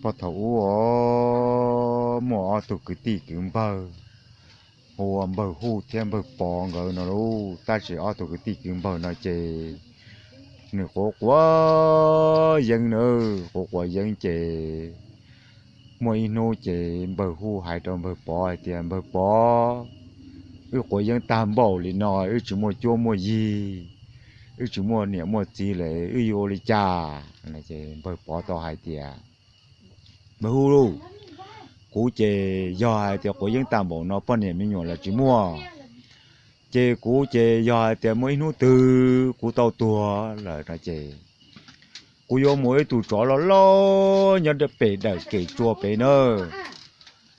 Puag thaum ub, muaj ob tug kwv tij kwv npawg hu ua Npawg Huj thiab Npawg Pov nkawd no lauj. Tab sis ob tug kwv tij kwv npawg no ces nws quav quav yeeb na, quav quav yeeb ces muaj ib hnub ces Npawg Huj hais rau Npawg Pov hais tias, Npawg Pov, wb quav yeeb tag npaum li no, wb tsis muaj cuab muaj yig, wb tsis muaj niam muaj txiv lawm, wb yuav ua li cas? Npawg Pov tau hais tias, Npawg Huj lauj, kuv ces yog hais tias quav yeeb tag npaum no poj niam me nyuam los tsis muaj, ces kuv ces yog hais tias muaj ib hnub twg kuv tau tuag lawm no ces kuv yuav mus ib tug tsov loj loj nyob pem dawm kem tsua pem na,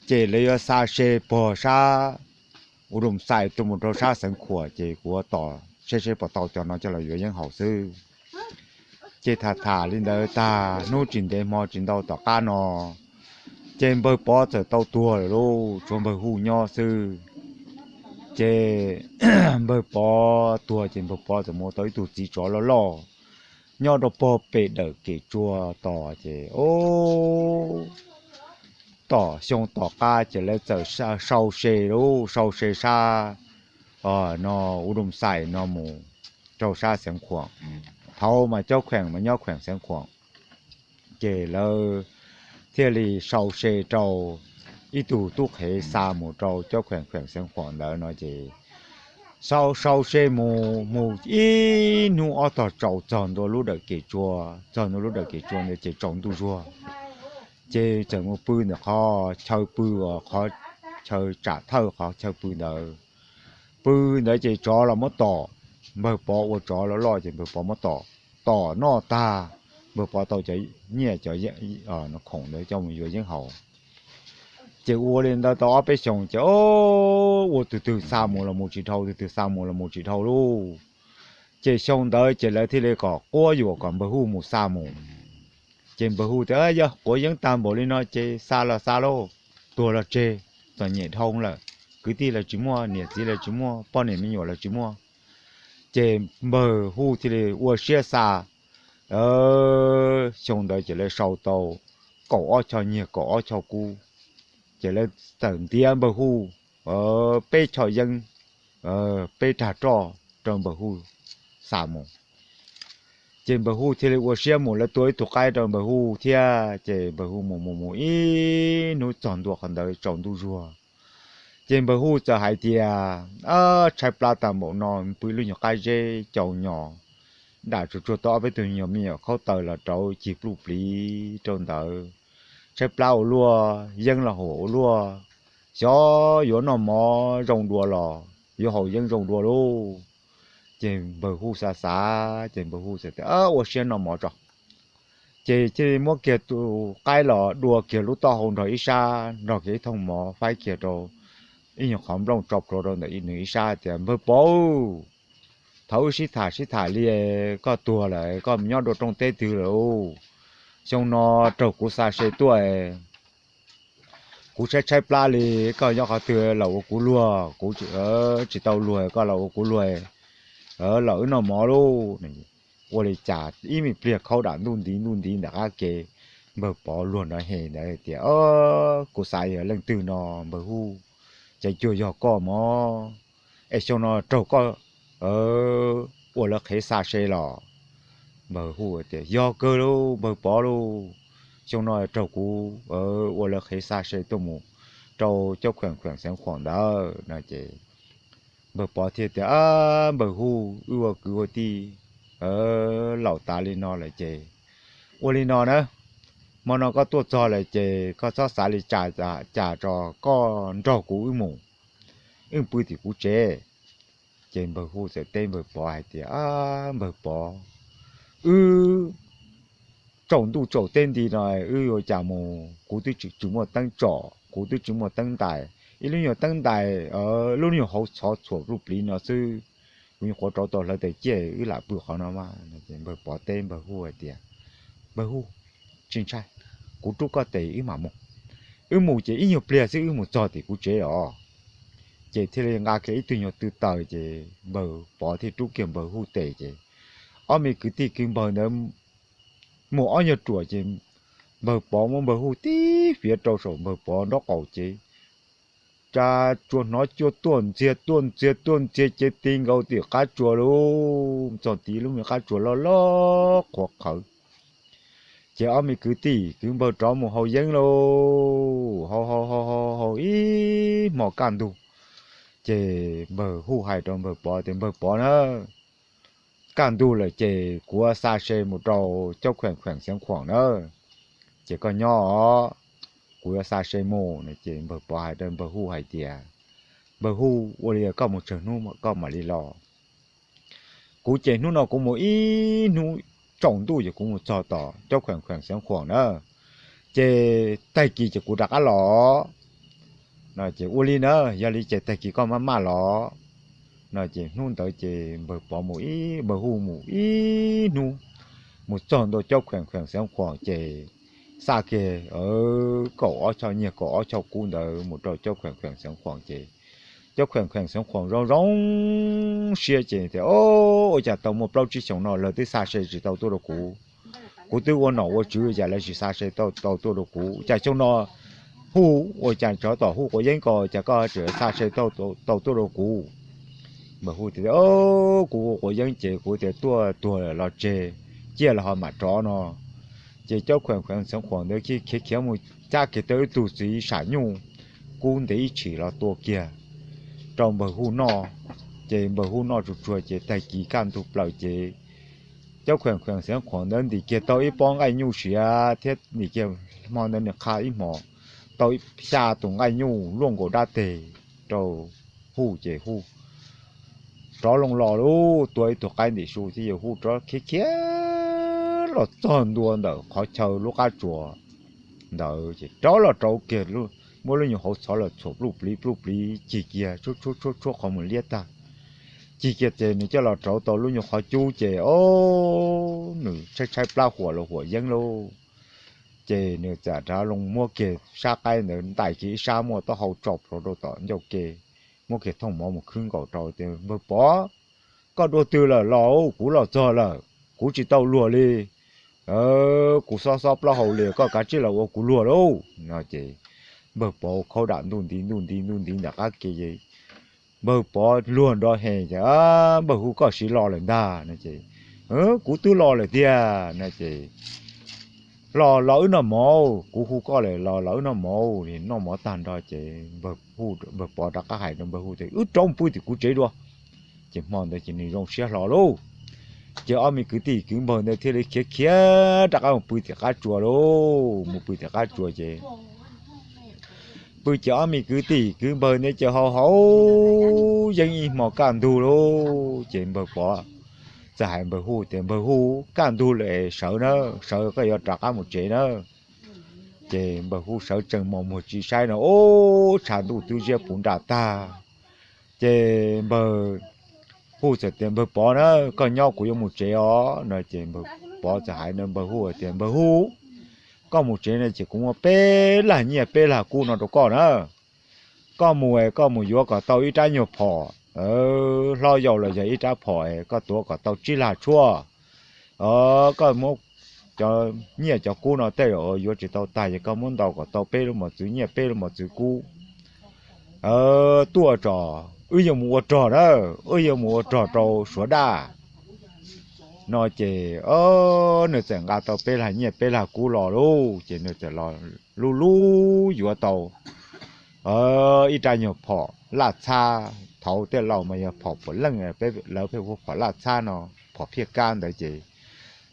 ces lawv yuav xa se pog sab U Doo Xais tuaj mus rau sab Xeev Khuam, ces kuv ua tom seb seb puas tau cov no coj los yuav yeeb haus xwb. Ces tham tham li ntawd tag, hnub tsis ntev hmo tsis ntau tom qab no, ces Npawg Pov txawm tau tuag lawm lauj, tshuav Npawg Huj nyob xwb. Ces Npawg Pov tuag ces Npawg Pov txawm mus tau ib tug txiv tsov loj loj nyob rau pog pem dawm kem tsua tos ces, o, tom xyoo tom qab ces lawv txawm sau se lauj, sau se sab no U Doo Xais no mus rau sab Xeev Khuam. Thaud mas Cob Kheem mas nyob kheem Xeev Khuam, ces lawv thiaj li sau se rau ib tug tub qhev xa mus rau Cob Kheem kheem Xeev Khuam ntawd no ces sau sau se mus mus ib hnub ob tog tsaus txog ntua lub dawm kem tsua, txog ntua lub dawm kem tsua ntawd ces tsaus ntuj zuag, ces txawm mus pw ntawm qhov chaw pw, qhov chaw tsam thawj qhov chaw pw ntawd. Pw ntawd ces tsov los muab tom, Npawg Pov ua tsov loj loj ces Npawg Pov muab tom, tom noj tag, Npawg Pov tau cov nyiaj cov khoom ntawd coj mus yuav yeeb haus. Ces ua li ntawd tau ob peb xyoos ces ua tus twg xa mus los mus tsis dhau, tus twg xa mus los mus tsis dhau lauj. Ces xyoo ntawd ces lawv thiaj li kom quab yuam kom Npawg Huj mus xa mus. Ces Npawg Huj tias, Yog quav yeeb tag npaum li no ces xa los xa lauj, tuag los tseg, txom nyem dhau lawm, kwv tij los tsis muaj, niam txiv los tsis muaj, poj niam me nyuam los tsis muaj. Ces Npawg Huj thiaj li ua siab xa. Xyoo ntawd ces lawv sau tau kaum ob choj nyiaj kaum ob choj kub, ces lawv txawm ntiav Npawg Huj peb choj yeeb, peb rag roj rau Npawg Huj xa mus. Ces Npawg Huj thiaj li ua siab mus, lawv tua ib tug qaib rau Npawg Huj thiab, ces Npawg Huj mus mus mus ib hnub txog ntua qhov ntawd tsaus ntuj zuag. Ces Npawg Huj txawm hais tias, Tshaib plab tag npaum no, pw lub nyuag qab zeb cau nyos, dam tsuag tsuag tau ob peb tug nyuag me nyuam khaub taws los rauv cig pluj pliv rau ntawd, tshaib plab ua luaj, yeeb los haus ua luaj, xyov yuav noj mov zoo dua los yuav haus yeeb zoo dua lauj. Ces Npawg Huj xav xav ces Npawg Huj txawm tias, Ua siab noj mov tso. Ces thiaj li muab kiag tus qaib los dua kiag lub taub hau nrog ib sab, nrog kiag ib thooj mov faib kiag rau ib nyuag qhov nplooj tso plhuav rau ntawm nws ib sab tias, Npawg Pov, thaum wb sib tham sib tham li, koj tuag lawm, koj mus nyob dua rooj teb twg lawm? Xyoo no raug kuv xa se tuaj, kuv tshaib tshaib plab li, koj nyob qhov twg los ua kuv luag, kuv tsis tau luag koj los ua kuv luag, los wb noj mov lauj. Ua li cas ib me pliag khaub dam ntuj ntiv ntuj ntiv ntawm qab ke, Npawg Pov luag nrov he ntawd tias, Kuv xav yog leej twg no, Npawg Huj, ces cuag yog koj mog, es xyoo no raug koj ua lawv qhev xa se los? Npawg Huj tias, Yog kawg lauj Npawg Pov lauj, xyoo no raug kuv ua lawv qhev xa se tuaj mus rau cov khuam khuam xeev khuam ntawd no ces Npawg Pov thiaj tias, Npawg Huj, wb ua kwv ua tij laus tas li no lawm ces ua li no na, hmo no koj tuaj txog lawm ces koj txhob xav li cas tso, koj nrog kuv wb mus, wb pw tim kuv tsev. Ces Npawg Huj txawm teb Npawg Pov hais tias, Npawg Pov, wb tsaus ntuj tsaus teb nti no wb yuav cas mus, kuv twb tsis muaj teeb tsom, kuv twb tsis muaj teeb ntais, ib lub nyuag teeb ntais, lub nyuag hauv txhov txhuam pluj pliv no xwb, kuv nyuam qhuav rauv tau hlawv tais ciaj wb lam pw qhov no mas. Npawg Pov teb Npawg Huj hais tias, Npawg Huj, tsis ntshai, kuv rub koj tes wb mam mus. Wb mus ces ib nyuag pliag xwb wb mus txog tim kuv tsev os. Ces thiaj li nqa kiag ib tug nyuag tw taws ces Npawg Pov thiaj rub kiag Npawg Huj tes ces ob me kwv tij kwv npawg ntawd mus ob nyuag ruam ces npawg Pov muab npawg Huj tib fiav rau saum npawg Pov nraub qaum ces tsa tsuas hnov cua tuaj ntxiag tuaj ntxiag tuaj ntxiag ces ti nkaus tim qab tsuas lauj. Txog tim lub me qab tsuas loj loj qhuav qhawv, ces ob me kwv tij kwv npawg rov mus haus yeeb lauj. Haus haus haus haus haus ib hmo kaj ntug, ces npawg Huj hais rau npawg Pov tias, Npawg Pov na, kaj ntug lawm ces kuv xa se mus rau Caub Khueem Khueem Xeev Khuam na, ces koj nyob os, kuv yuav xa se mus no. Ces npawg Pov hais rau npawg Huj hais tias, Npawg Huj, ua li koj mus tsawg hnub koj mam li los? Kuv ces hnub no kuv mus ib hnub tsaus ntuj ces kuv mus txog tom Caub Khueem Khueem Xeev Khuam na, ces tag kis ces kuv rov qab los. No ces ua li na, yog li ces tag kis koj maj maj los. No ces hnub ntawd ces npawg Pov mus ib, npawg Huj mus ib hnub, mus txog ntua Caub Khueem Khueem Xeev Khuam ces xa kiag kaum ob choj nyiaj kaum ob choj kub ntawd mus rau Caub Khueem Khueem Xeev Khuam ces Caub Khueem Khueem Xeev Khuam zoo zoo siab ces tias, O, ua cas tau muaj plaub tsib xyoos no lawv twb xa se tsis tau tuaj rau kuv? Kuv twb ua nom ua tswv cas lawv tsis xa se tau tuaj rau kuv? Cas xyoo no Huj ua cas tsov tom Huj quav yeeb ko cas koj tseem xa se tau tuaj rau kuv? Npawg Huj tias, Kuv ua quav yeeb ces kuv tias tuaj tuag los tseg, ciaj los ho mam rov no. Ces Caub Khueem Khueem Xeev Khuam ntawd khiav khiav mus cab kiag tau ib tug txiv sam nyuj kub ntev ib tshim los tua kiag rau npawg Huj noj. Ces npawg Huj noj tsuag tsuag ces tag kis kaj ntug plaws ces Caub Khueem Khueem Xeev Khuam ntawd ntim kiag tau ib pob nqaij nyuj siav thiab ntim kiag, hmo ntawd nws qha ib hmos tau xya tus nqaij nyuj luaj nkaus dab teg rau Huj ces Huj rov loo los lauj, tua ib tug qaib ntim su thiab yawg Huj rov khiav khiav los txog ntua ntawm qhov chaw lub qab tsuas ntawd ces rov los rauv kiag, muab lub nyuag hauv txhov los txhuam pluj pliv pluj pliv cig kiag, tshuab tshuab tshuab qhov muag liab tag, cig kiag ces nws coj los rauv tau lub nyuag qhov cub ces, o, nws tshaib tshaib plab huam los huam yeeb lauj. Ces nws txawm rov loo muab kiag sab qaib ntawd ntais kiag ib sab muaj taub hau tso plhuav rau tom ncauj ke, muab kiag thooj mov mus khwb nkaus rau tias, Npawg Pov, koj dua twg lawm los? Kuv los txog lawm, kuv tsis tau luag li. Kuv xob xob plaub hau li, koj kav tsij los ua kuv luag lauj. No ces npawg Pov khaub dam ntuj nti ntuj nti ntuj nti ntawm qab ke, npawg Pov luag nrov heev ces, Npawg Huj, koj siv los lawm ntag. No ces, Kuv twb los lawm tiag. No ces, Los los wb noj mov, kuv hu koj lawm, los los wb noj mov. Noj mov tag nrho ces npawg Pov rov qab hais rau npawg Huj tias, Wb rov mus pw tim kuv tsev dua. Ces hmo ntawd ces nws zoo siab hlo lauj. Ces ob me kwv tij kwv npawg ntawd thiaj li khiav khiav rov qab mus pw tim qab tsuas lauj. Mus pw tim qab tsuas ces pw ces ob me kwv tij kwv npawg ntawd ces haus haus yeeb ib hmo kaj ntug lauj. Ces npawg Pov txawm hais npawg Huj tias, Npawg Huj, kaj ntug lawm, sawv na, sawv koj yuav rov qab mus tsev na. Ces npawg Huj sawv tsees mos muag tsis saib no, ub, tshav ntuj twb ziab puv nram tag. Ces npawg Huj txawm tias, Npawg Pov na, koj nyob, kuv yuav mus tsev os. No ces npawg Pov txawm hais npawg Huj tias, Npawg Huj, koj mus tsev no ces kuv muab peb lag nyiaj peb lag kub no rau koj na. Koj mus es koj mus yuav kom tau ib rab nyuag phom hlob yau los yog ib rab phom es koj tuav kom tau tsib lag tshuaj. Koj muab cov nyiaj cov kub no tej zaum yuav tsis tau tag, ces koj muab ntaus kom tau peb lub mos txwv nyiaj peb lub mos txwv kub tuaj tso, wb yuav mus ua rog na, wb yuav mus ua rog rau Suav Daj. No ces nws txawm nqa tau peb lag nyiaj peb lag kub los lauj, ces nws txawm los lub lub yuav tau ib rab nyuag phom laj txhab. Thaud tej laus mas yog phom puav leej, lawv pheej hu phom laj txhab no, phom phiaj kab ntawd ces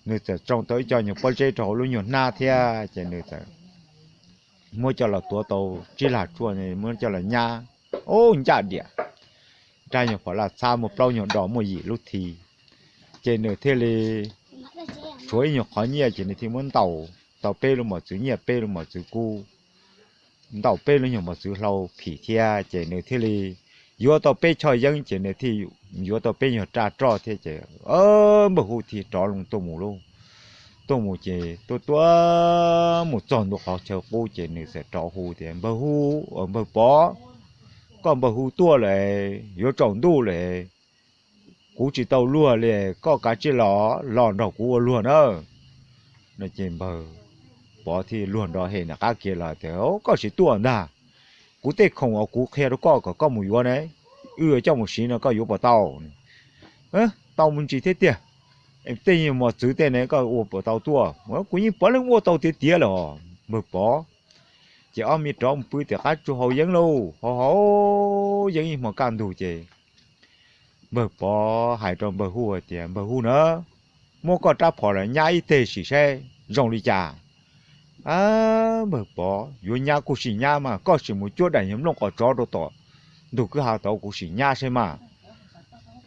nws txawm tsoo tau ib co nyuag pob zeb rau hauv lub nyuag hnab thiab ces nws txawm muab coj los tuav tau tsib lag tshuaj, muab coj los nyab, ub, ncaj diam. Rab nyuag phom laj txhab muaj plaub nyuag dos muaj yim lub thi, ces nws thiaj li tshuav ib nyuag qhov nyiaj ces nws thiaj muab ntaus tau peb lub mos txwv nyiaj peb lub mos txwv kub, ntaus peb lub nyuag mos txwv hlau phim thiab ces nws thiaj li yuav tau peb choj yeeb ces nws thiaj yuav tau peb nyuag raj roj thiab ces npawg Huj thiaj rov loo tuaj mus lauj. Tuaj mus ces tuaj tuaj mus txog ntua qhov chaw qub ces nws txawm rov hu tias, Npawg Huj, npawg Pov, koj npawg Huj tuaj lawm, yuav tsaus ntuj lawm, kuv tsis tau luag li, koj kav tsij los los nrog kuv ua luag na. No ces npawg Pov thiaj luag nrov hem nram qab kiag los tias, Koj tsis tuaj ntag, kuv tej khoom uas kuv qhia rau koj kom koj mus yuav ne, wb yuav coj mus siv no koj yuav puas tau? Tau mus ntsis thiab tiag. Tej nyuag mos txwv tej ne koj ua puas tau tuaj? Kuv yeej puav leej ua tau tiav tiav lawm os npawg Pov. Ces ob me rov mus pw tim qab tsuas haus yeeb lauj, haus haus yeeb ib hmo kaj ntug ces npawg Pov hais rau npawg Hu hais tias, Npawg Hu na, muab koj rab phom los nyab ib teg sim saib zoo li cas. Npawg Pov, yuav nyab kuj sim nyab mas, koj sim mus cuab daim nplooj qos tsov rau tom ntug kwj ha tod kuv sim nyab saib mas.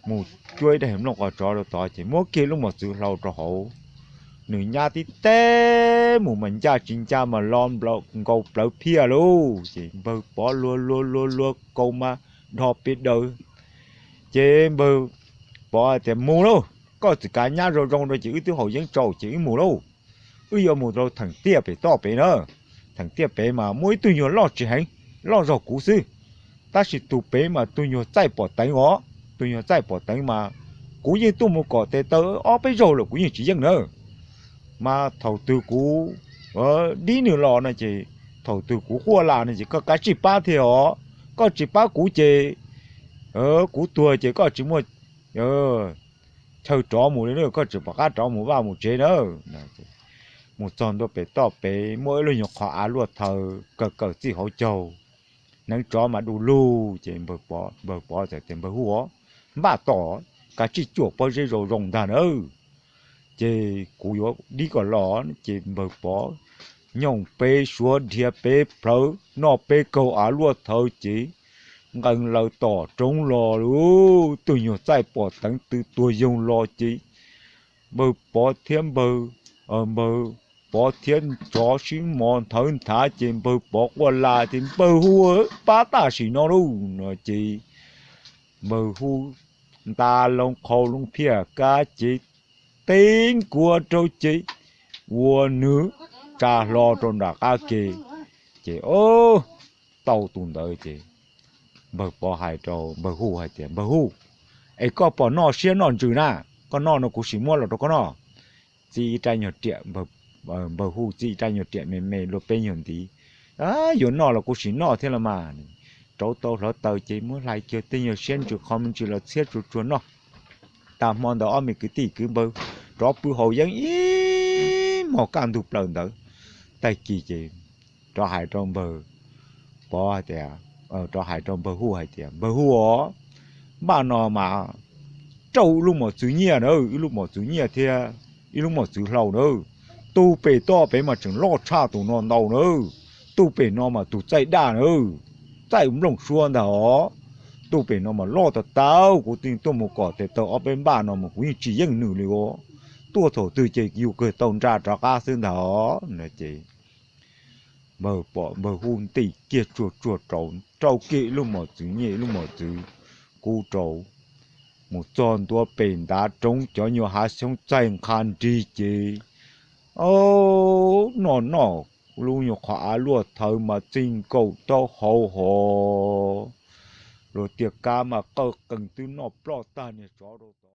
Mus cuab ib daim nplooj qos tsov rau tod ces muab kiag lub mos txwv hlau rau hauv. Nws nyab tib teg mus mas ncaj tsis ncaj mas lo nkaus plawv phiaj lauj. Ces npawg Pov luag luag luag luag kaus mas dhos pes daws. Ces npawg Pov tias, Mus lauj, koj txawm kav nyab zoo zoo rau ces wb twb haus yeeb tsau ces wb mus lauj. Wb yuav mus rau theem tiaj pem toj pem na. Theem tiaj pem mas muaj ib tug nyuag loj tsis heev, loj zog kuv xwb, tab sis tus pem mas tus nyuag txaij pom teev os. Tus nyuag txaij pom teev mas kuv yeej tuaj mus kom tes taw ob peb zaug lawm kuv yeej tsis yeej na. Mas thaum twg kuv dib nws los no ces, thaum twg kuv quaj las no ces koj kav tsij pab thiab os. Koj tsis pab kuv ces kuv tuag ces koj tsis muaj chaw rov mus li na, koj tsis pom qab rov mus vaj mus tsev na. Mus txog ntua pem toj pem muaj ib lub nyuag qhov av luaj thaw kaw kaw txij hauv caug, hneev tsov mas du lug. Ces npawg Pov txawm tias, Npawg Hu os, npaj tos, kav tsij cuam pob zeb zoo zoo ntag nawb. Ces kuv yuav dib kom los. Ces npawg Pov nyooj peb suav dhia peb plhawv noj peb kaug av luaj thaw ces nqee laws tom roob los lauj. Tus nyuag txaij pom teev tw tuag yoog los ces npawg Pov thiab npawg, npawg Pov thiab tsov sib mos nthawv nthav ces npawg Pov quaj las tias, Npawg Hu, pab tam sim no lauj no ces npawg Hu nta loo qhau loo phiaj kab ces teb nkuav rau ces ua nws tsa hlo rau nram qab ke. Ces tau tus ntawd ces npawg Pov hais rau npawg Hu hais tias, Npawg Hu, es koj puas noj siab noj ntsws na? Koj noj no kuv sim muab los rau koj noj. Txib ib rab nyuag riam, npawg Hu txib ib rab nyuag riam me me luaj peb nyuag ntiv. Yuav noj los kuv sim noj thiab los mas. Rauv tau hluav taws ces muab hlais kiag tej nyuag siab ntsws qho me ntsis los txhiab tsuag tsuag noj. Tag hmo ntawd ob me kwv tij kwv npawg rov pw haus yeeb ib hmos kaj ntug plaws ntawd. Tag kis ces rov hais rau npawg Pov hais tias, rov hais rau npawg Hu hais tias, Npawg Hu os, npaj no mas rau ib lub mos txwv nyiaj na, ib lub mos txwv nyiaj thiab ib lub mos txwv hlau na. Tus pem toj pem mas tseem loj tshaj tus no ntau na. Tus pem no mas tus txaij daj na, txaij nplooj suab ntag os. Tus pem no mas loj tas tas, kuv twb tuaj mus kom tes taw ob peb npaj no mas kuv yeej tsis yeej nws li os. Tuaj thaum twg ces yus kawg tau nra rov qab xwb ntag os no ces npawg Hu ntim kiag tsuag tsuag rau, rau kiag ib lub mos txwv nyiaj ib lub mos txwv kub rau. Mus txog ntua pem ntav roob cov nyuag hav xyoob txaij nqha nrig ces noj noj lub nyuag qhov av luaj thaw mas txij nkaus taub hau hos. Luag tiaj kab mas qawj qees twb noj ploj tag niag tsov rau tod.